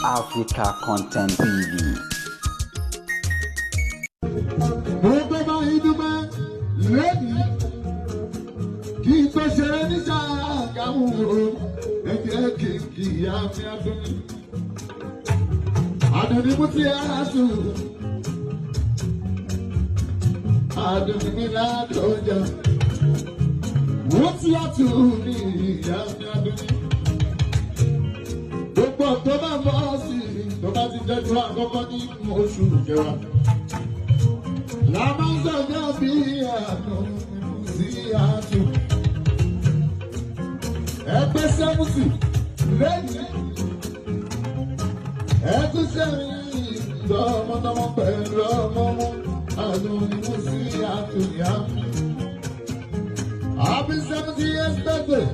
Africa Content TV. Mo tó bá yín dúpẹ́ lónìí kí n tó ṣeré ní Ṣàgámù o, ẹ jẹ́ kí n kì í yá mi Adúnní. Adúnní mú ti ara sùn. Adúnní mi ládọjà. Mo ti àtún ní ìyá mi Adúnní. Gbogbo tó bá bọ́ sí i tó bá ti jẹ́ tó àkọ́kọ́ ní oṣù kẹwàá. Làmásọ̀jọ́ bí àánú sí àtù. Ẹgbẹ́ sẹ́mùsì lẹ́yìn. Ẹtún sẹ́yìn tọmọtọmọ pẹ̀lú ọmọ mú. Àánú sí àtù yá mi. Happy 70 years birthday.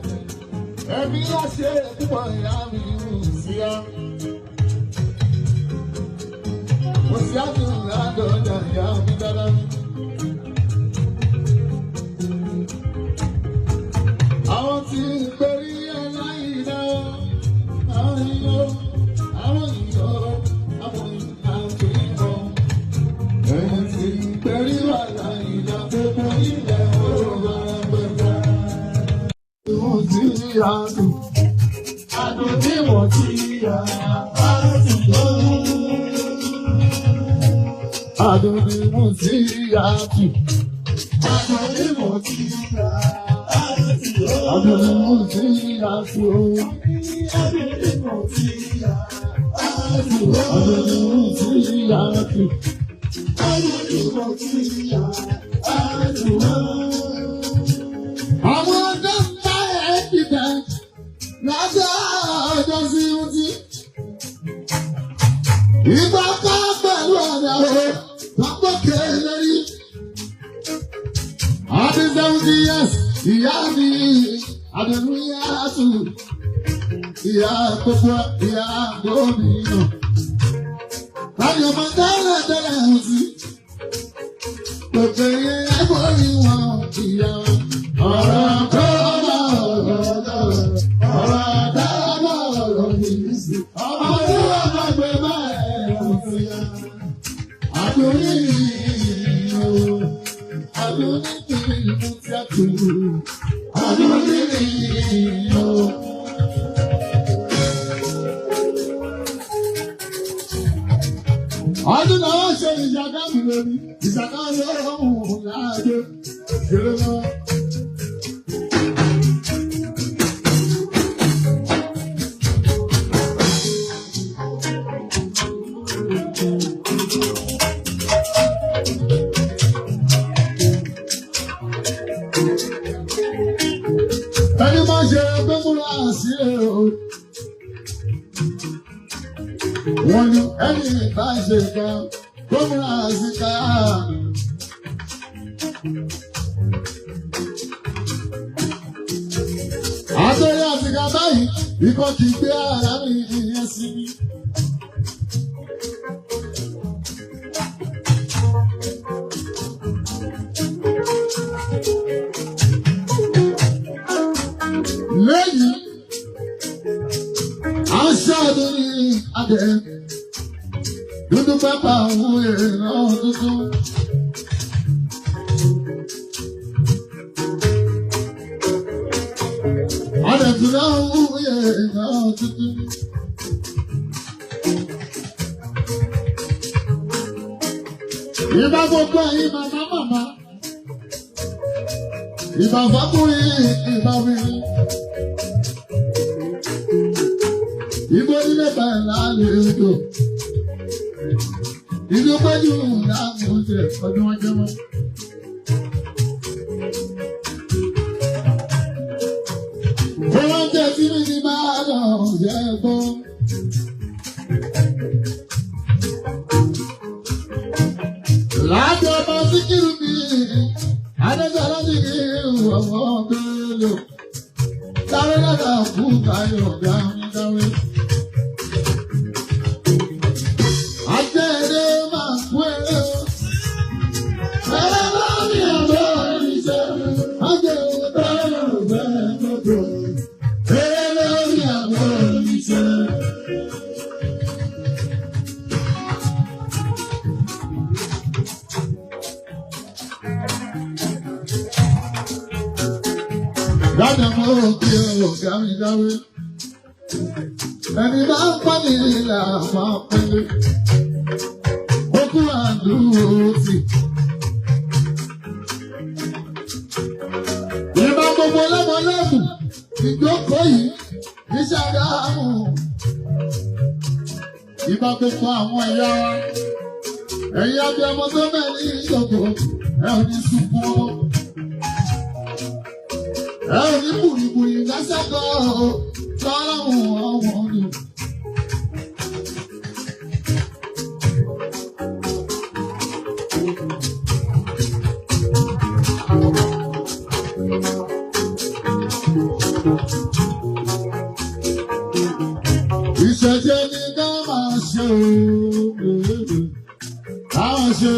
Ẹ̀mí àṣẹ púpọ̀ ìyá mi sí á. Mo sì á tún ládọ́jà ìyá mi dáadáa mi. Àwọn tí ń perí aláìná, àwọn ìyó, àwọn ìyó, àwọn ìyá tó ń bọ̀. Ẹ̀yìn tí ń perí aláìná gbogbo ilẹ̀ òwúrọ̀ pẹ̀lú. Mo sì á tún. Adùn tí mo ti yà á ti tó. Adùn ni mo sì á tún. Adùn tí mo ti yà á ti tó. Adùn ni mo sì á tún. Adùn tí mo ti yà á ti tó. Adùn ni mo sì á tún. Adùn tí mo ti yà á ti tó. Àwọn ọjọ́ ń bá ẹ dìbẹ̀ lọ́jọ́ ọjọ́ sí ti. Ìgbà ká pẹ̀lú ọ̀nà o, lọ́gbọ̀kẹ́ lórí. Happy 70 years, ìyá mi, Adùnúyàtù, ìyá gbogbo, ìyá gómìnà. Láyọ̀ ọmọ tẹ́lẹ̀ tẹ́lẹ̀ ń sí. Gbogbo ìyẹn ẹ̀fọ́ ni wọ́n ìyá wọn. Ọ̀rọ̀ tó bá ọ̀rọ̀ lọ́rọ̀, ọ̀rọ̀ tó bá ọ̀rọ̀ yìí sí. Ọmọ tí wọ́n bá gbé báyìí lọ sí ya. Àdúrí o, àdúrí kì í mú tí a tù. Àdúrí o. Ọdún náà ṣe ìṣàkámù lórí, ìṣàkámù lóhùn láàjọ. Ṣeré náà. Ẹni máa ṣe pé múra sí ẹ o. Wọ́n ní ẹni bá ṣe kan kó múra sí ká. Àtẹ̀yẹ àtìkà báyìí, ikọ̀ kì í gbé ara mi ìyẹn sí mi. Lẹ́yìn, aṣọ àdúrí adẹ, dúdú pápá òun èèyàn tuntun. Adẹ̀túnná òun èèyàn tuntun. Ìbá gbogbo ẹ̀yin màmá màmá. Ìbá fákùnrin ìbá obìnrin. Ibo nílé bẹ̀rẹ̀ lálejò. Ìlú péjú láàmú oúnjẹ ọdún ọjọ́ mọ́. Oúnjẹ tí mi ní máa lọ yẹ gbọ́. Láti ọmọ Síkírù mi, Adéjọ́ láti kí ọmọ Bello. Sáré lọ́dọ̀ kú káyọ̀ dáhùn. Ajẹ́rẹ́ máa kú ẹrẹ́ o. Ẹrẹ́ máa ní àbọ̀ ìṣẹ́. Ajẹ́rẹ́ bẹ́ẹ̀ bẹ́ẹ̀ mọ́tò. Ẹrẹ́ lórí àbọ̀ ìṣẹ́. Ádámù òkè ọ̀gá mi dáwé. Ẹni bá ń pọ́n ní ìlà máa pẹ́lẹ́. Okú àdúró tì. Ìbá gbogbo lọ́mọlẹ́bù ìjókòó yìí ní Ṣàgámù. Ìbá gbogbo àwọn ìyá wa. Ẹ̀yin abiyamọ tó bẹ̀ ní ìjókòó, ẹ ò ní sunkún ọmọ. Ẹ ò ní bùrìbùrì lásàkọ̀ tọ́lọ́hùn ọ̀wọ́n ni. Ìṣẹ̀ṣe ni ká máa ṣe o, ká máa ṣe.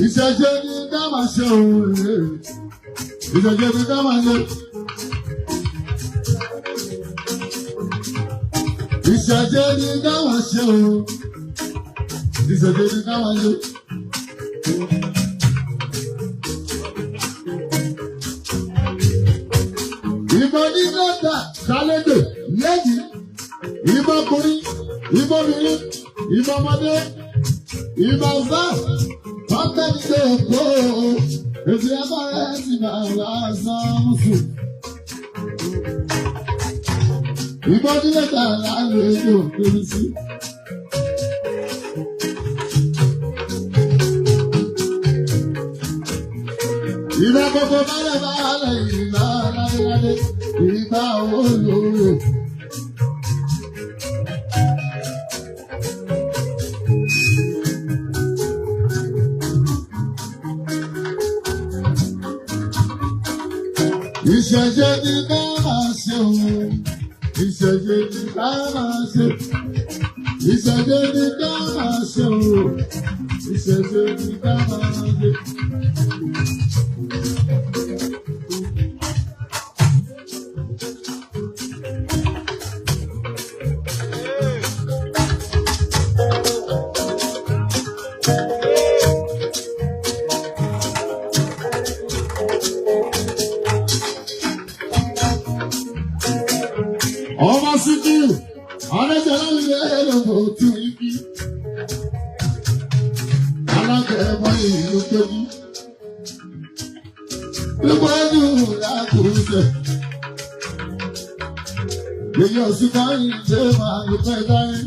Ìṣẹ̀ṣe ni ká máa ṣe o, ìṣẹ̀ṣe ni ká máa ṣe. Ìṣẹ̀ṣe ni ká máa ṣe o, ìṣẹ̀ṣe ni ká máa ṣe. Ìbọn ní lọ́tà sálẹ́dẹ̀ lẹ́yìn, ìbọn ọkùnrin, ìbọn obìnrin, ìbọn ọmọdé, ìbọn ọ̀sán. Ọ̀gbẹ́ni ló kó ètò ẹ̀kọ́ ti bàbá sọ́ọ̀sù. Ìbọn nílẹ̀ tà lálejò kiri sí. Ìbá gbogbo bálẹ̀ bálẹ̀ ìbá lálẹ́lálẹ́ ìbá olóore. Ìṣẹ̀ṣe ni ká máa ṣe o. Ìṣẹ̀ṣe ni ká máa ṣe. Ìṣẹ̀ṣe ni ká máa ṣe o. Ìṣẹ̀ṣe ni ká máa ṣe. Ọba Síkírù, Adéjọlá ilé ẹlòmọ̀ tún ibi. Alágẹ̀mọ́ ìlú tóbi. Lúpọ̀jù làkúnṣe. Èyí ọ̀sùn kan ṣe máa ń pẹ́ dáyé.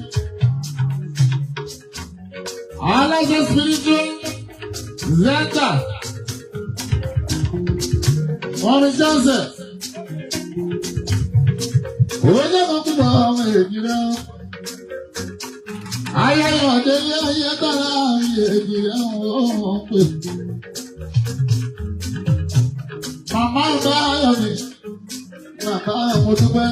Aláṣẹ spiritual Zeta. Mọ̀mí Jọ́sẹ̀. Oye kan kúbọ̀ ọmọ èjì rẹ̀ o. Ayẹyẹ ọ̀dẹ ilé ayé tọ́lá èjì rẹ̀ o pè. Màmá ọ̀dọ́ ayọ̀ mi, bàbá mo dúpẹ́.